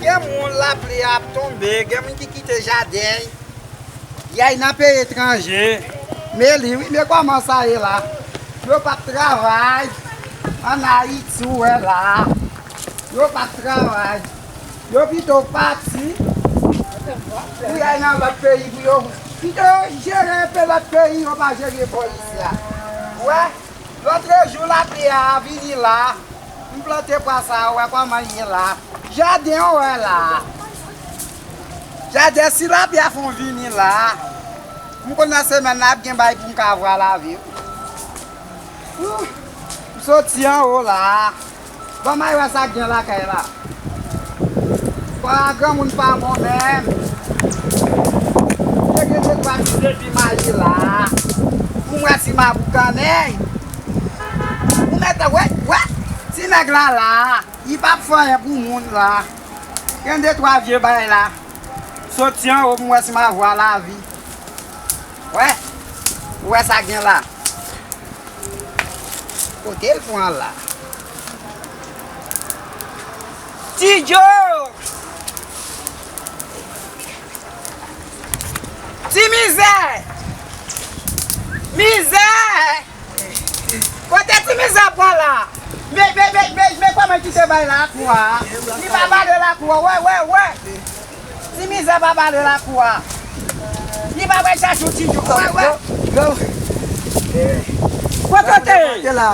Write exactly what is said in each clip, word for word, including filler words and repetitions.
Gen moun lapli ap tonbe, gen moun ki kite jaden y al nan peyi etranje. Men li wi, men kòman sa ye la. Yo p ap travay ann Ayiti, ou wè la. Yo p ap travay. Yo pito pati pou y al nan lòt peyi pou yo pito jere enpe lòt peyi, yo pa jere bò isi a. Ou wè, lòtrejou lapli a vini la, m plante pwa sa a, ou wè kòman l ye la. Jaden, ou wè la. Jaden, si lapli a fon vini la, m konn nan semèn nan ap gen bay pou m ka vwa lavi. Ouh, m soti anwo la. Ban m al wè sa k gen lakay la. Kò a granmoun pa bon menm. Te gen de twa ti depi mayi la. Pou m wè si m a boukannen. Ou mèt wè, wè, ti nèg la la. Li p ap fè anyen pou moun la. Gen de twa vye bay la. Soti anwo pou m wè si m a vwa lavi. Wè, ou wè sa gen la. Kote l pran la? Ti Djo! Ti Mizè! Mizè! Kote Ti Mizè pran la? Men, men, men, men, men kòman kite bay lakou a? Li pa bale lakou a, wè, wè, wè! Ti Mizè pa bale lakou a. Li pa bay chache yon ti jou. Wè, wè. Gran, kote w te ye? Te la.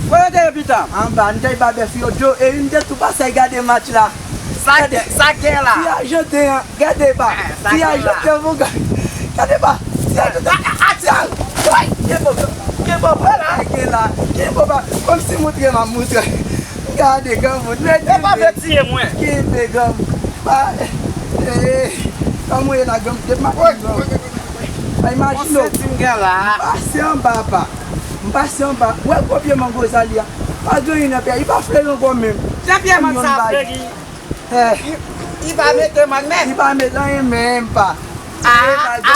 Kote w te ye, pitan? Anba, n te ba bèf yo dlo, e n te tou pase gade match la. Sa, gade, sa gen la? Ti Ajanten an, gade ba. Eh, sa gen la? Ti Ajanten an, mon gars. Gade ba. Ti Ajanten an, a, a, a, ti a. Woy, gen bon, gen bon, ba la, gen la. Gen bon, ba. Kòmsi montre m ap montre. Gade granmoun, men e pa vle tiye mwen. Kenbe granmoun. Pa, eh, kòman w ye la, granmoun? Depi maten granmoun. Pa imajine w. M pase anba, pa. M pase anba. Wè gwo pye mango sa li a. Pa gen anyen nan pye a. Li pa fleri ankò menm. Jan pye mango sa fleri. Eh. Li, li pa mete mann menm. Li pa mete anyen menm, pa. A,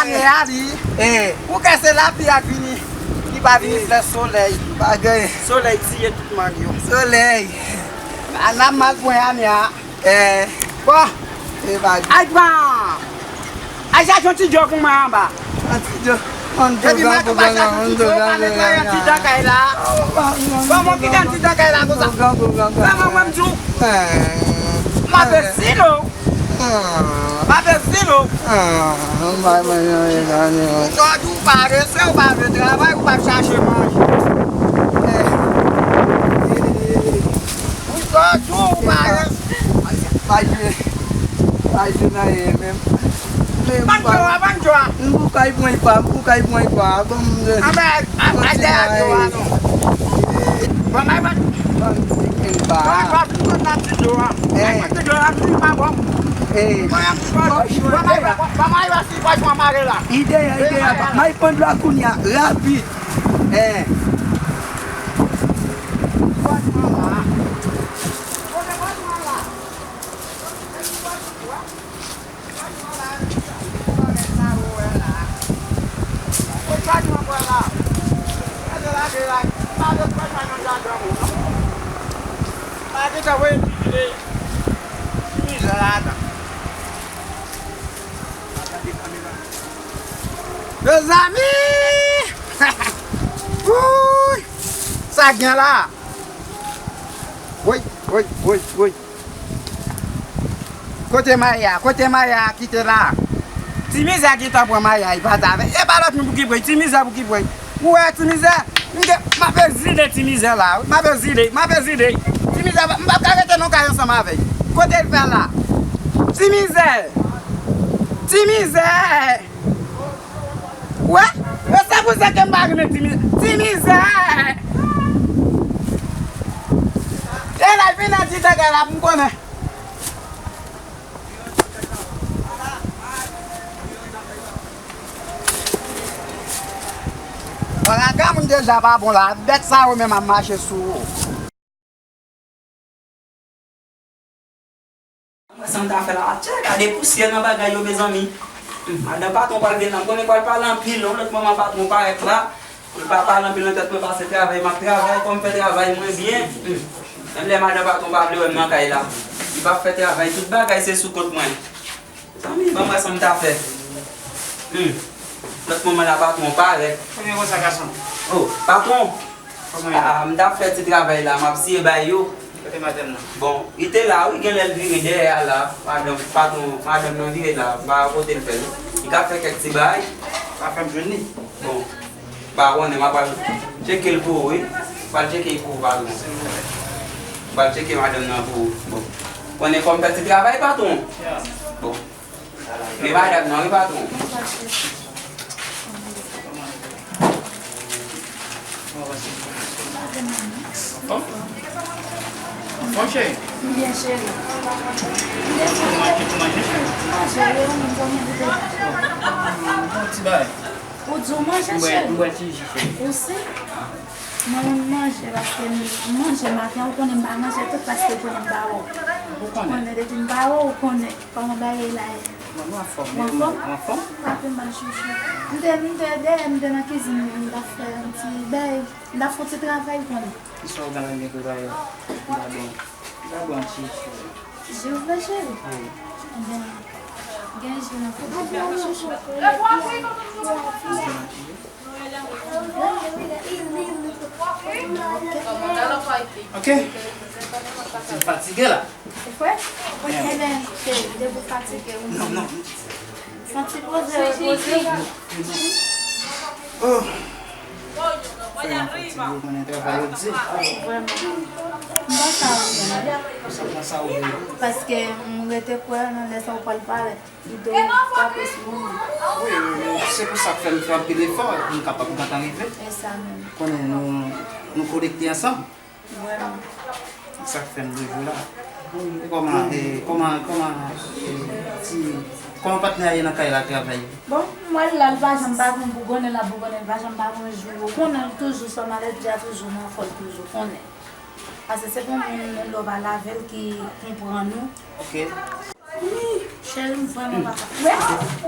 ane a li. Eh. Ou kwè se lapli a k vini. Li pa vini flè solèy. Pa gen. Solèy tiye tout mann yo. Solèy. A, n ap mal pran ane a. Eh. Bon. E pa gen. Ay, pran. Ay, chache yon ti djo pou mwen anba. Yon ti djo. Yon djo. Epi mwen tou pa chache yon ti djo, pa netwaye yon ti dan kay la. Bon, mwen kite yon ti dan kay la konsa. Granmoun, granmoun. Granmoun, mwen m di w. Eh. M ap esino. Ah. Pa bezwen non. Ah, m pa manje anyen nan li, wi. Ou sot ou parese, ou pa vle travay, ou pa chache manje. Eh. Ou sot ou parese. Pa jwe, pa jwe nan ye menm. Ban m dlo a, ban m dlo a. M pou kay pran pa, m pou kay pran pa. Bon, m de. Anben, a, a, dèyè dlo a non. Ban m, ban m. Ban m, ban m. Ban m, ban m. Tout nan ti dlo a. Eh. Ti dlo a, ti pa bon. Eh. Bon, bon, bon, bon, bon, bon, si pòch mwen mare la. Ide a, ide a, pa, may pran dlo a kounye a, rapid. Eh. Pòch mwen la. Pòch mwen la. Mezanmi! Wouy! Sa gen la? Woy, woy, woy, woy. Kote Maya? Kote Maya ki te la? Ti Mizè gentan pran Maya, li pa t avè l. E pa lòt moun pou ki pran, Ti Mizè pou ki pran. Ou wè Ti Mizè? M gen, m ap ezile Ti Mizè la, wi. M ap ezile, m ap ezile. Ti Mizè, m p ap ka rete nan kay ansanm avè l. Kote l fè la? Ti Mizè! Ti Mizè! Wè, e se pou sa ke m pa renmen Ti Mi-, Ti Mizè. E la, l vin nan ti dègè la pou m konnen. Bagay moun deja pa bon la. Bèt sa yo menm ap mache sou ou. Sa m ta fè la, atchè, gade pousyè nan bagay yo, mezanmi. Hmm, madan patwon pral vin la, m konnen pral pale anpil, yon lòt moman patwon parèt la, pou l pa pale anpil nan tèt mwen, pase travay, m ap travay, fò m fè travay mwen byen. Hmm. Menm lè madan patwon pa vle wè m nan kay la, li p ap fè travay, tout bagay se sou kont mwen. Zanmi, ban m wè sa m ta fè. Hmm. Lòt moman la, patwon parèt. Kòman konsa, gason? Oh, patwon! Kòman ye? Ah, m t ap fè ti travay la, m ap siye bay yo. Kote madanm nan? Bon, li te la, wi, genlè l vire dèyè a la. Madanm, patwon, madanm nan vire la, m pa kote l fè l. Li ka fè kèk ti bagay. Pa fè m jwenn li. Bon, pa konnen, m ap al tcheke l pou ou, wi. M pral tcheke l pou ou, patwon. M pral tcheke madanm nan pou ou. Bon. Konnen fò m fè ti travay, patwon. Bon. Men madanm nan, wi, patwon. Anfòm? Anfòm, cheri? M byen, cheri. Ou manje, ou manje, cheri? M manje, wi, m manje. Bon ti bagay. Ou di w manje, cheri? M bwè, m bwè ti ji, cheri. Ou si? Mwen menm manje, paske m manje maten, ou konnen m pa manje tout paske konnen m pa wè w. Ou konnen. Ou konnen depi m pa wè w, ou konnen kòman bagay la ye. Mwen, mwen anfòm, mwen anfòm. Ou anfòm? Anfòm, ma chouchou. M te, m te dèyè, m te nan kizin, m t ap fè yon ti bèy, m t ap fè yon ti travay, ou konnen. Kisa w genlè mete la yo? M ta bon, m ta bon ti ji. Ji w vle, cheri? Wi. Ebyen, gen ji nan frigo, ma chouchou. Ok. Ti fatige la. Ou kwè? Ebyen, cheri, depi w fatige, ou... Non, non. Santi poze, repoze. Oh. Vrèman fatige, ou konnen travay yo di. Vrèman. M pa ka ri, non. Sa, sa, sa, ou ri? Paske m rete kwè nan lè sa ou pral parèt. Li te frape sou moun. Wi, wi, wi. Se pou sa k fè m fè anpil efò pou m kapab gentan rive. E sa menm. Konnen nou, nou konekte ansanm. Vrèman. Se sa k fè m rive la. E kòman, e, kòman, kòman, e, ti, kòman patnè a ye nan kay la, travay? Bon, m wè l la, l pa janm pa konn bougonnen, l ap bougonnen, l pa janm pa konn jou. Ou konnen l toujou, sòmalèt a toujou nan kò l, toujou konnen. Paske se pou moun, moun lè w pale avè l ki konprann ou. Ok. Wi, cheri, m vrèman pa ka. Wè,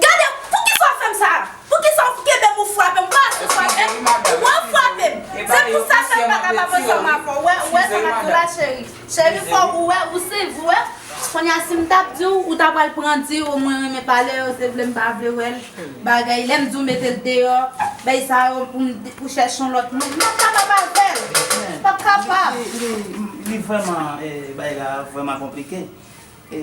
gade, poukisa w fè m sa? Poukisa w kenbe m, ou frape m? Ou pa si frape m. Ou an frape m. Se pou sa fè m pa kapab ansanm avè w. Wè, wè sa m ap di w la, cheri. Cheri, fò ou wè, ou se vre. Kounye a, si m t ap di w, ou ta pral pran di, o mwen renmen pale, yo se vle m pa vle wè l. Bagay, lè m di w mete l deyò, bay sa yo, pou m, pou chèche yon lòt moun. M p ap kapab avè l. M p ap kapab. Li, li, li vrèman, eh, bagay la vrèman konplike. E,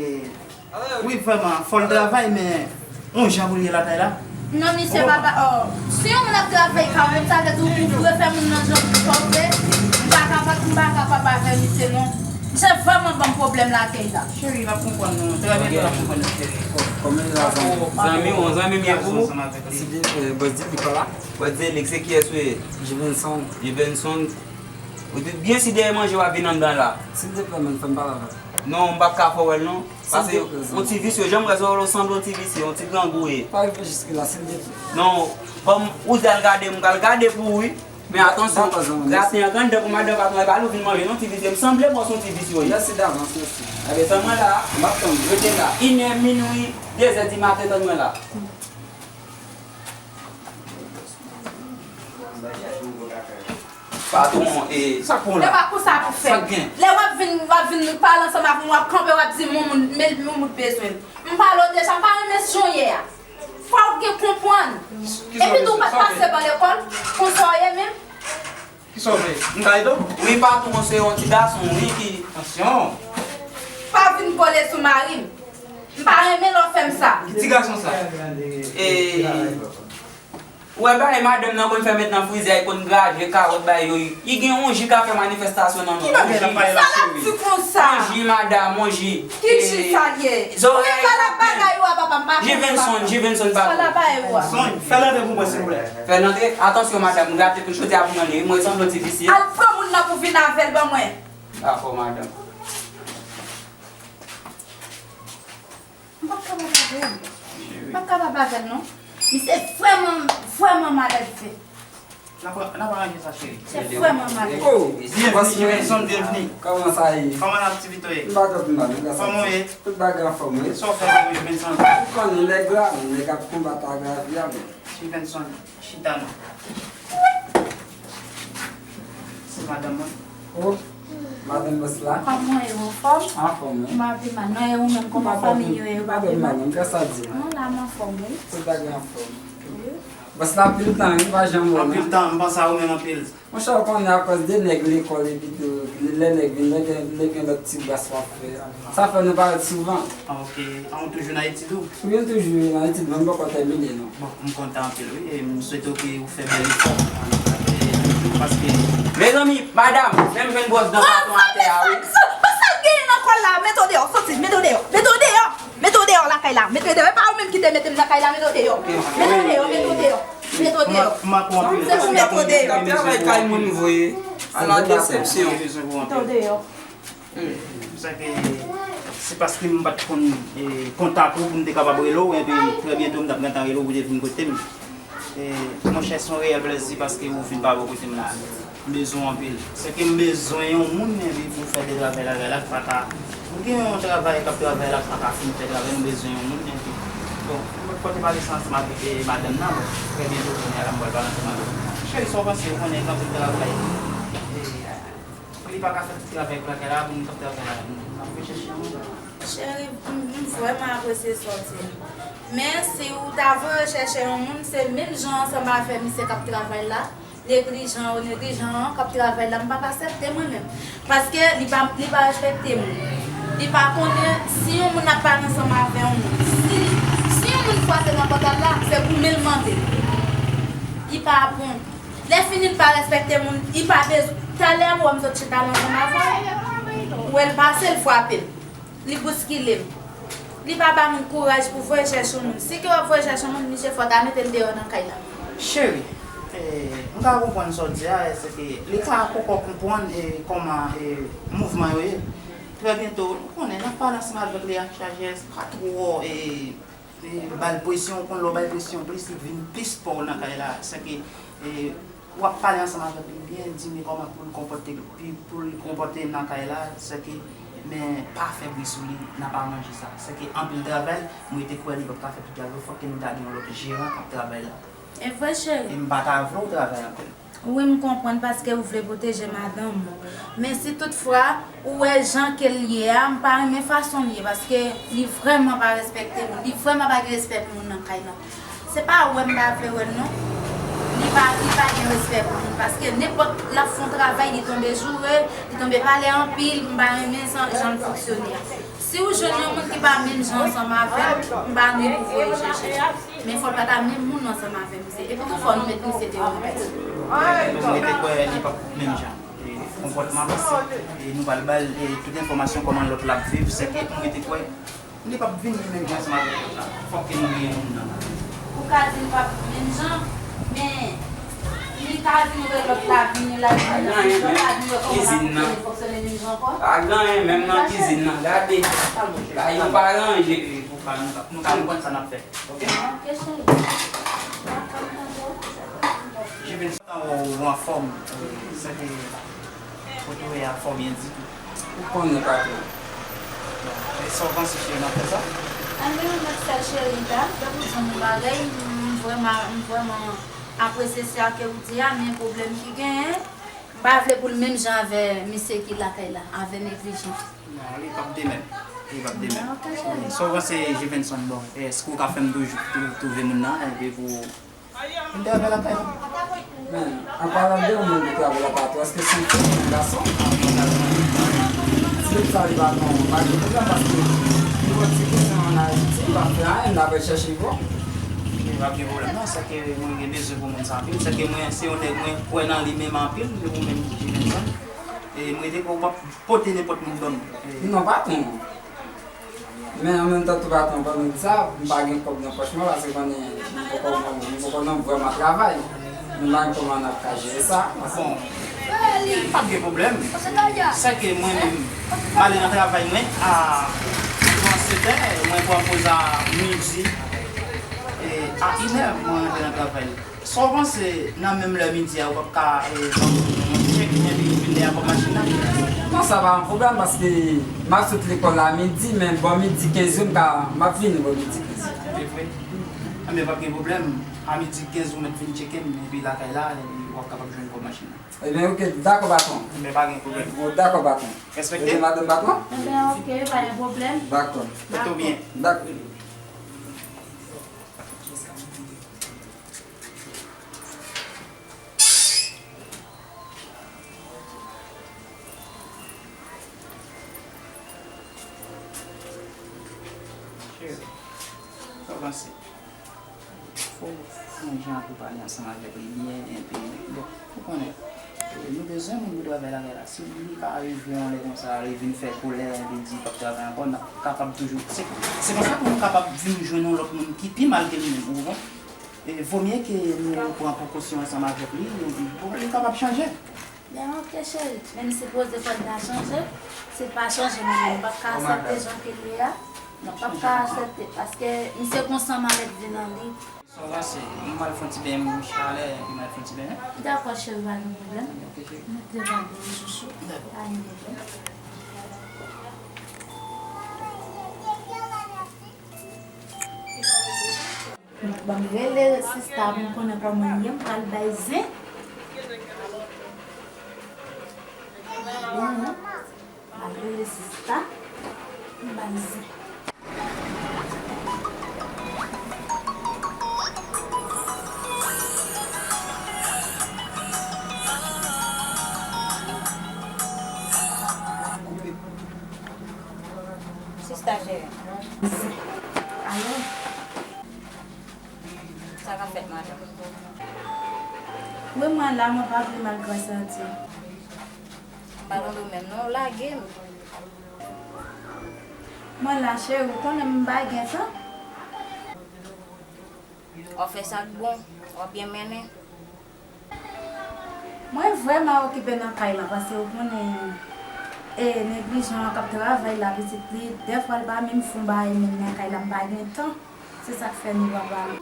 wi, vrèman, fò l travay, men yon jan pou l ye lakay la. Non, misye pa, pa, oh. Si yon moun ap travay kay ou, sa vle di ou pou refè moun nan jan pou fòse, m pa kapab, m pa kapab avè misye, non. Misye vrèman ban m pwoblèm lakay la. Cheri, m ap konprann nou. Trè byen, m ap konprann nou, cheri. Kòman l la, zanmi? Zanmi, yon zanmi m ye pou ou. Bòs di li pa la. Bòs di li, se kiyès ou ye? Jivenson. Jivenson. Ou te byen si dèyè manje w ap vin anndan la. Silvouplè, man, fè m pale avè l. Non, m p ap ka fè w wè l non. Paske yon ti visye, jan m wè sa, w sanble yon ti visye, yon ti grangou w ye. Pa rive jiske la, silvouplè. Non, ban m, ou di al gade m, m pral gade pou ou, wi. Men atansyon, graten an granndan pou madan patwon, e pa lè w vin manje non, ti visye. M sanble m wè se yon ti visye w ye. Mèsi davans, mèsi. Ebyen, tann mwen la, m ap tann, rete la. Inè, minwi, dezè di maten, tann mwen la. Patwon, e, sa k pran w la? E pa konsa pou fè. Sa k gen? Lè w ap vin, w ap vin pale ansanm ak mwen, w ap kanpe, w ap di moun, moun, men moun bezwen m. M pale w deja, m pa renmen jan w ye a. Fò w gen konprann. Epi tou, w pa t pase ban lekòl, konsa w ye menm. Kisa w vle? M ka ede w? Wi, patwon, se yon ti gason, wi, ki... Atansyon! Pa vin kole sou mari m. M pa renmen lè w fè m sa. Ki ti gason sa? E, ou wè bagay madanm nan konn fè met nan frizè, li konn graje kawòt bay yo. Li gen yon ji k ap fè manifestasyon nan men l. Ki bagay l ap pale la, cheri? Sa l ap di konsa? Yon ji, madanm, yon ji. Ki ji sa l ye? Ou menm pa l ap bagay ou a, papa, m pa konn. Jivenson, Jivenson, pa konn. Sa l ap bay ou a? Fè l antre pou mwen, silvouplè. Fè l antre? Atansyon, madanm, m rate tou choti a pou mwen li, wi, mwen sanble yon ti visye. Al pran moun nan pou vin avè l ban mwen. Dakò, madanm. M p ap kapab avè l. M p ap kapab avè l, non. Misye vrèman, vrèman malelve. N ap, n ap aranje sa, cheri. Misye vrèman malelve. Oh, byenvini, Jivenson, byenvini. Kòman sa ye? Kòman aktivite w ye? M pa twò pi mal, wi, grasa. Kòman w ye? Tout bagay anfòm, wi. Sa w fè pou mwen, Jivenson? Ou konnen nèg la, nèg ap konbat ak lavi a, men. Jivenson, chita non. Se madanm mwen. Oh. Madanm bòs la? Kòman w ye, ou anfòm? Anfòm, wi. M pa pi mal non, e ou menm, kòman fanmi yo ye, yo pa pi mal? M pa pi mal non, kè sa di. Non, la m anfòm, wi. Tout bagay anfòm. Wi. Bòs la, anpil tan, wi, m pa janm wè w non. Anpil tan, m panse a ou menm anpil. Monchè, ou konnen, akòz de nèg lekòl epi tou, lè nèg vin, lè gen, lè gen lòt ti bras w ap fè. Sa fè nou parèt souvan. Ah, ok. Ah, ou toujou nan etid ou? Wi, m toujou nan etid mwen, m poko tèmine non. Bon, m kontan anpil, wi. E m swete w ke ou fè bèl efò. E, paske... Mezanmi, madanm, fè m jwenn bwòs dan baton atè a, wi. Sa, sa, sa, sa k genyen nan kò l la? Mete w deyò, soti, mete w deyò, mete w deyò, mete w deyò lakay la, mete w deyò. E pa ou menm ki te mete m nan kay la, mete w deyò. Mete w deyò, mete w deyò, mete w deyò. Se pou mete w deyò. Travay kay moun voye. A la desepsyon. Mete w deyò. Sa ke, se paske m pa t konn, e, kontak ou pou m te kapab rele w, epi trè byento m t ap gentan rele w pou w te vin kote m. E, monchè, se yon reyèl plèzi paske ou vin pa bò kote m la. M bezwen w anpil. Se ke m bezwen yon moun, epi pou fè de travay lakay la, k pa ka, m gen yon travay k ap travay la, k pa ka fin fè travay, m bezwen yon moun, epi, bon, m pote pale sa ansanm avèk, e, madanm nan, bon, trè byento, kounye a la, m pral pale ansanm avèk ou. Cheri, sa w panse, ou konnen gen anpil travay. E, Li pa ka fè tout travay pou lakay la, pou moun k ap travay la. N ap rechèche yon moun. Cheri, m, m vrèman apresye sa w di m. Men, si w ta vle rechèche yon moun, se menm jan ansanm avè misye k ap travay la, neglijan yo, neglijan an k ap travay la, m p ap aksepte mwen menm. Paske li pa, li pa respekte moun. Li pa konnen si yon moun ap pale ansanm avè yon moun. Si, si yon moun frape nan pòt la, se goumen l mande. Li pa aprann. Lè fini, l pa respekte moun, li pa bezwen. Talè a, m wè m sot chita la ansanm avè w. Ou wè l pase, l frape m. Li bouskile m. Li pa ba moun kouraj pou voye chèche yon moun. Si ke w ap voye chèche yon moun, misye fò w ta mete l deyò nan kay la. Cheri, e, m ka konprann sa w di a, e, se ke li ka poko konprann, e, kòman, e, mouvman yo ye. Trè byento, ou konnen, n ap pale ansanm avèk li ak sajès, pa twò, e, E, ba l presyon, ou konn lè w bay presyon plis, li vin plis pa w nan kay la. Sèke, e, w ap pale ansanm avèk li byen, di men kòman pou l konpòte, pi, pou l konpòte nan kay la, sèke, men pa fè bri sou li, n ap aranje sa. Sèke anpil travay, mwen te kwè li p ap ka fè tout travay, fòk ke nou ta gen yon lòt jeran k ap travay la. E vre, cheri. E m pa ta vle w travay anpil. Wi, m konprann paske ou vle pwoteje madanm ou. Men si toutfwa ou wè jan ke l ye a, m pa renmen fason l ye paske li vrèman pa respekte moun. Li vrèman pa gen respè pou moun nan kay la. Se pa wè m pa vle wè l non. Li pa, li pa gen respè pou moun paske nenpòt l ap fè yon travay, li tonbe joure, li tonbe pale anpil, m pa renmen jan, jan l fonksyone a. Si w jwenn yon moun ki pa menm jan ansanm avè m, m pa ni pou voye chèche. Men fò l pa ta menm moun ansanm avè misye. Epi tou fò nou met misye deyò nan kay la. Mwen te kwè li p ap menm jan. E, konpòtman misye, e, nou pral ba l, e, tout enfòmasyon kòman lòt la ap viv, sèke mwen te kwè li p ap vin menm jan ansanm avèk lòt la. Fòk ke nou gen yon moun nan. Ou ka di l p ap menm jan, men li ka vin wè lòt la vini, l ap vini nan kizin nan, l ap vin wè kòman l ap fonksyone menm jan ankò. Pa gen anyen, menm nan kizin nan, gade. Bagay yo pa ranje. Nou ka, nou ka konprann sa n ap fè. Ok? Ok, cheri. Jivin, sa ou anfòm, sèke kote w ye a fò byen ditou. Ou konnen, patwon. E sa w panse, cheri, n ap fè sa? Anben, mèt sèl cheri, ta, depi w di m yon bagay, m vrèman, m vrèman apresye sa ke ou di a, men pwoblèm ki genyen, m pa vle pou l menm jan avè misye ki lakay la, avè neglijan. Non, li p ap de menm. Li p ap de menm. Ok, cheri. Sa w panse, Jivenson, bon, èske w ka fè m toujou tou-, twouve moun nan, epi pou m te avè l lakay la? Men, an palan de yon moun ki te avè l la pa tou, èske se yon fi, yon gason? Si l sa li pa bon, pa gen pwoblèm, paske li wè ti kouzen an Ayiti, li pa fè anyen, l ap chèche bon. Li p ap gen pwoblèm, non, sèke mwen gen bezwen pou moun sa anpil, sèke mwen, se yon nèg mwen kwè nan li menm anpil, ou menm Jivenson. E mwen te kwè w p ap pote nenpòt moun ban m. E non, patwon. Men an menm tan tou, patwon, pandan m di sa, m pa gen kòb nan pòch mwen, paske konnen m poko, m poko nan vrèman travay. M pa gen kòman n ap ka jere sa. Bon, pa gen pwoblèm. Sèke mwen menm, m ale nan travay mwen a sèt è, mwen pran poz a midi, e a inè, mwen rantre nan travay. Sa w panse nan menm lè midi a, ou p ap ka, e, ban m yon tchèk, epi vin dèyè kòb machin nan? Non, sa pa yon pwoblèm, paske m ap sot lekòl a midi, men bò midi kenz yo, m ka, m ap vini bò midi kenz yo. Se vre? Anben, p ap gen pwoblèm. A midi kenz, ou mèt vin tcheke m, epi lakay la, epi W ap kapab jwenn kòb machin nan. Ebyen, oke, dakò, patwon. Ebyen, pa gen pwoblèm. Bon, dakò, patwon. Respekte. Ebyen, madanm patwon? Ebyen, oke, pa gen pwoblèm. Dakò. Dakò. Dakò. Cheri, sa w panse? Fò w fè yon jan pou pale ansanm avèk li byen, epi, bon, ou konnen, e, nou bezwen moun pou travay lakay la. Si li ka rive yon lè konsa, li vin fè kolè, li di l p ap travay ankò, n ap kapab toujou. Se, se konsa pou nou kapab vin jwenn yon lòt moun ki pi mal ke li menm, ou konprann? E, vomye ke nou pran prekosyon ansanm avèk li, epi, bon, li kapab chanje. Ben, oke, cheri. Menm si poze fò l ta chanje, si l pa chanje, nou menm, nou p ap ka aksepte jan ke l ye a. Nou p ap ka aksepte, paske misye gon san malèt vin nan li. Sa w panse? M al fè yon ti benyen, m chalè, epi m al fè yon ti benyen. Dakò, cheri, pa gen pwoblèm. Oke, cheri. Mete pa gen chouchou. Dakò. Pa gen pwoblèm. Ban m rele sista pou m konnen kòman l ye, m pral bay zen. Bon, m pral rele sista, m bay zen. Sista cheri. Alo? Sa k ap fèt, madanm? Wi, mwen la, mwen pa vle mal prese anti. M pa tande w menm non, w lage m. Mwen la, cheri, ou konnen m pa gen tan. W ap fè sa k bon, w ap byen mennen. Mwen vrèman okipe nan kay la, paske ou konnen, e, neglijan an k ap travay la, pitit li, dèfwa l pa menm fè yon bagay menm nan kay la, m pa gen tan. Se sa k fè nou pa pale.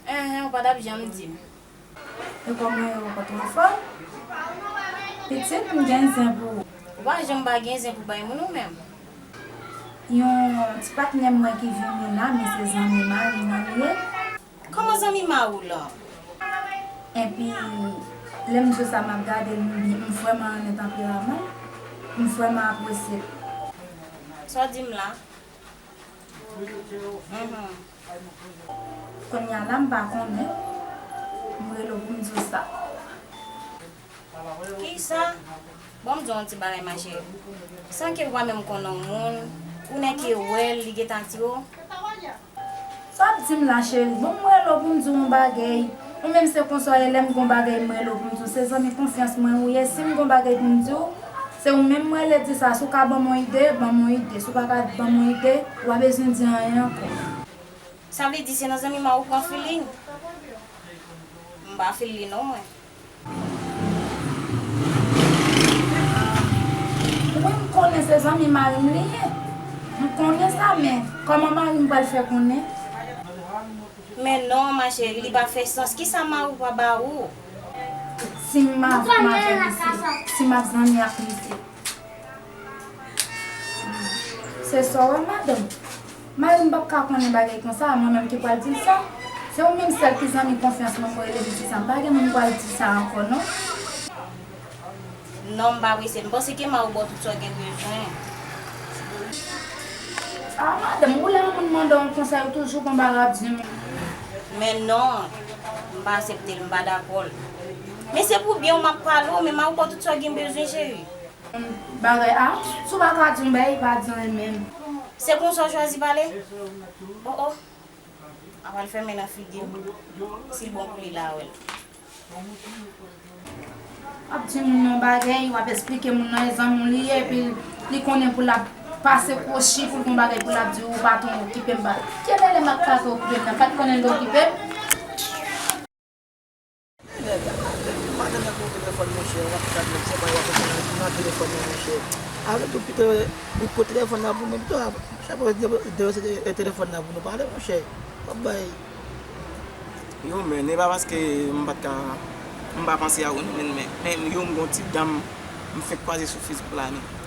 Enhen, ou pa t ap janm di m. E kòman yo ankò, twa fò? Pitit, m gen zen pou ou. Ou pa janm pa gen zen pou bay moun ou menm. Yon ti patnè mwen ki vini la, men se zanmi mari m nan li ye. Kòman zanmi mari w lan? Epi, lè m di w sa, m ap gade l, m, m vrèman renmen tanperaman l, m vrèman apresye l. Sa w di m la? Mhm. Kounye a la, m pa konnen. M rele w pou m di w sa. Kisa? Bon, m di w yon ti bagay, ma chérie. San ke w pa menm konnen yon moun, ou nèk wè l, li gentan atire w. Sa w ap di m la, cheri? Bon, m rele w pou m di w yon bagay. Ou menm se konsa w ye, lè m gon bagay, m rele w pou m di w. Se zanmi konfyans mwen ou ye. Si m gon bagay pou m di w, se ou menm m rele di sa. Si w ka ban m yon ide, ban m yon ide. Si w pa ka ban m yon ide, w pa bezwen di anyen ankò. Sa vle di se nan zanmi mari w pran feeling? M pa feel li non, mwen. Wi, m konnen se zanmi mari m li ye. M konnen sa, men kòman mari m pral fè konnen? Men non, ma chérie, li pa fè sans. Kisa mari w pa ba ou? Si m ap, m avè misye, si m ap zanmi ak misye. Se sa w wè, madanm. Mari m p ap ka konnen bagay konsa, mwen menm ki pral di l sa. Se ou menm sèl ki zanmi konfyans mwen, mwen rele m di sa. M pa gen moun m pral di sa ankò, non. Non, m pa prese. M panse ke mari w ba w tout sa w gen bezwen. A, madanm, ou lè yon moun mande w yon konsèy, ou toujou gon bagay ap di m. Men non, m pa aksepte l, m pa dakò l. Men se pou byen w m ap pale w, men mari w ba w tout sa w gen bezwen, cheri. Bagay a, si w pa ka di yon bagay, pa di anyen menm. Se konsa w chwazi pale? O, o. A pral fèmen nan figi m. Si l bon pou li, l a wè l. W ap di moun nan bagay, w ap esplike moun nan e zanmi w li ye, epi li konnen pou l ap pase kwochi, pou l gon bagay pou l ap di w, patwon okipe m pa. Kenbe lè m ap pase okipe m nan, pa t konnen l okipe m. Nèg, madanm nan pran telefòn, monchè, w ap gad nèg, se pa w ap nan telefòn nan, monchè. Arete okipe, ou pran telefòn nan pou mwen, pito, chak fwa, de, de, de, telefòn nan pou nou pale, monchè. W ap bay. Yo, men, e pa paske m pa t ka, m pa panse a ou, non, men, men, men, yo, m gon ti dam, m fenk kwaze sou Facebook la, men.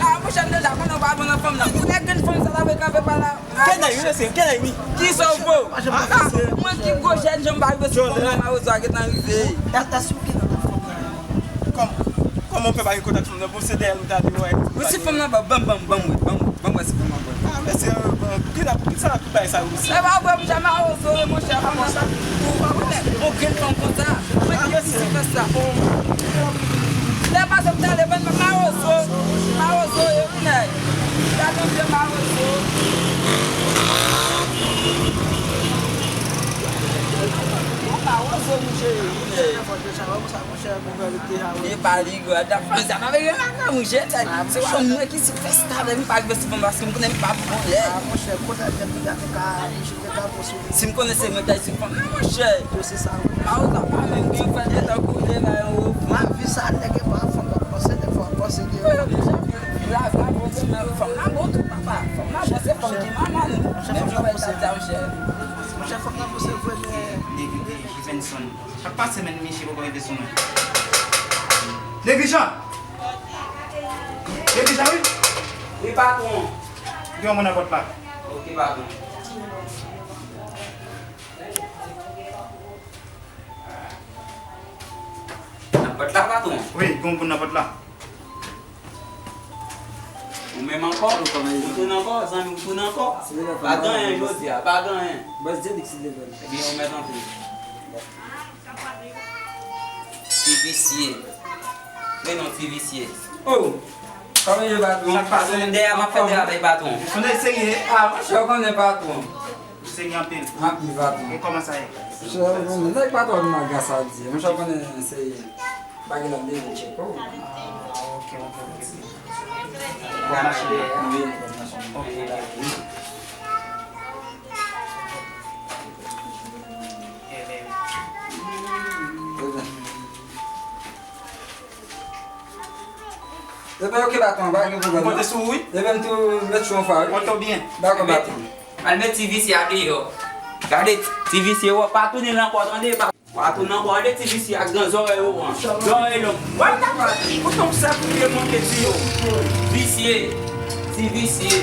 Ah, monchè, m deja konnen w pa bon nan fanm nan. Pou nèg grenn fanm sa la vle kanpe pa la. Kenèy, wi, mesye, kenèy, wi. Kisa w vo? Mwen ki gwo jèn jan m pa rive sou fanm nan, mawozo a gentan rive. Èske w gen nan fanm nan? Kòman? Kòman w fè pa gen kontak fanm nan? Bon, se dèyè l ou t ale wè. Wi, si fanm nan ban, ban, ban, ban, wi, ban, ban, ban, si fanm nan ban. Ah, mesye, bon, ki la, ki sa la, tout bagay sa yo, mesye? E pa vre, monchè, mawozo, e monchè, fanm nan sa. Ou pa konnen, yon grenn fanm konsa. Mwen ki ti fè sa. Lè pase m t ale ban mawozo, mawozo, e Nèg, gade yon vye mawozo. Yon mawozo, monchè. E pa li, gwa, ta fè sa, pa vle la, monchè. Se yon mwen ki sou fèsta, men m pa rive sou fanm paske m konnen m pa bon lè. Si m konnen se mwen k ta sou fanm nan, monchè. Mawozo pa menm gen fè de tan koule, ba yon. Lavi sa, nèg e pa fanm k ap panse, dèfwa w ap panse de. Lavi a bon, men fanm nan bon tou, papa. Fanm nan bon, se fanm ki manman nou. Menm jan w wè sa, monchè. Monchè, fanm nan bon, se vre, men. Nèg Jefferson. Sa k pase, menm, misye poko rive sou mwen. Neglijan! Neglijan, wi! Wi, patwon. Gen yon moun nan pòt la. Ok, patwon. Nan pòt la, patwon. Wi, gen yon moun nan pòt la. Ou menm ankò? Ou tounen ankò, zanmi, ou tounen ankò? Pa gen anyen jodi a, pa gen anyen. Ebyen, ou mèt antre. Ti visye. Men non, ti visye. Oh! Kòman ye, patwon? Sa k pase? Dèyè m ap fè dèyè avèk patwon. Sonde serye. Ah, monchè, ou konnen patwon. Se gen anpil. Anpil, patwon. E kòman sa ye? Chè, bon, nèg pa twò nan gras a di. Mwen chè konnen se bagay la de tcheko. Ah, ok, ok, ok, ok. Bon, mache. Wi, bon, mache. Ok, ok. Ebyen, ok, patwon, pa gen pwoblèm. Konte sou ou, wi. Ebyen, m tou met chou anfwa, wi. Konte w byen. Dakò, patwon. Al met ti visye a deyò. Gade, ti visye, w pa tounen l ankò, tande, pa, pa tounen ankò. Gade ti visye ak gran zòrèy ou an. Zòrèy long. Wè, ta pral. Kouton sa pou yo monte ti yo. Visye. Ti visye.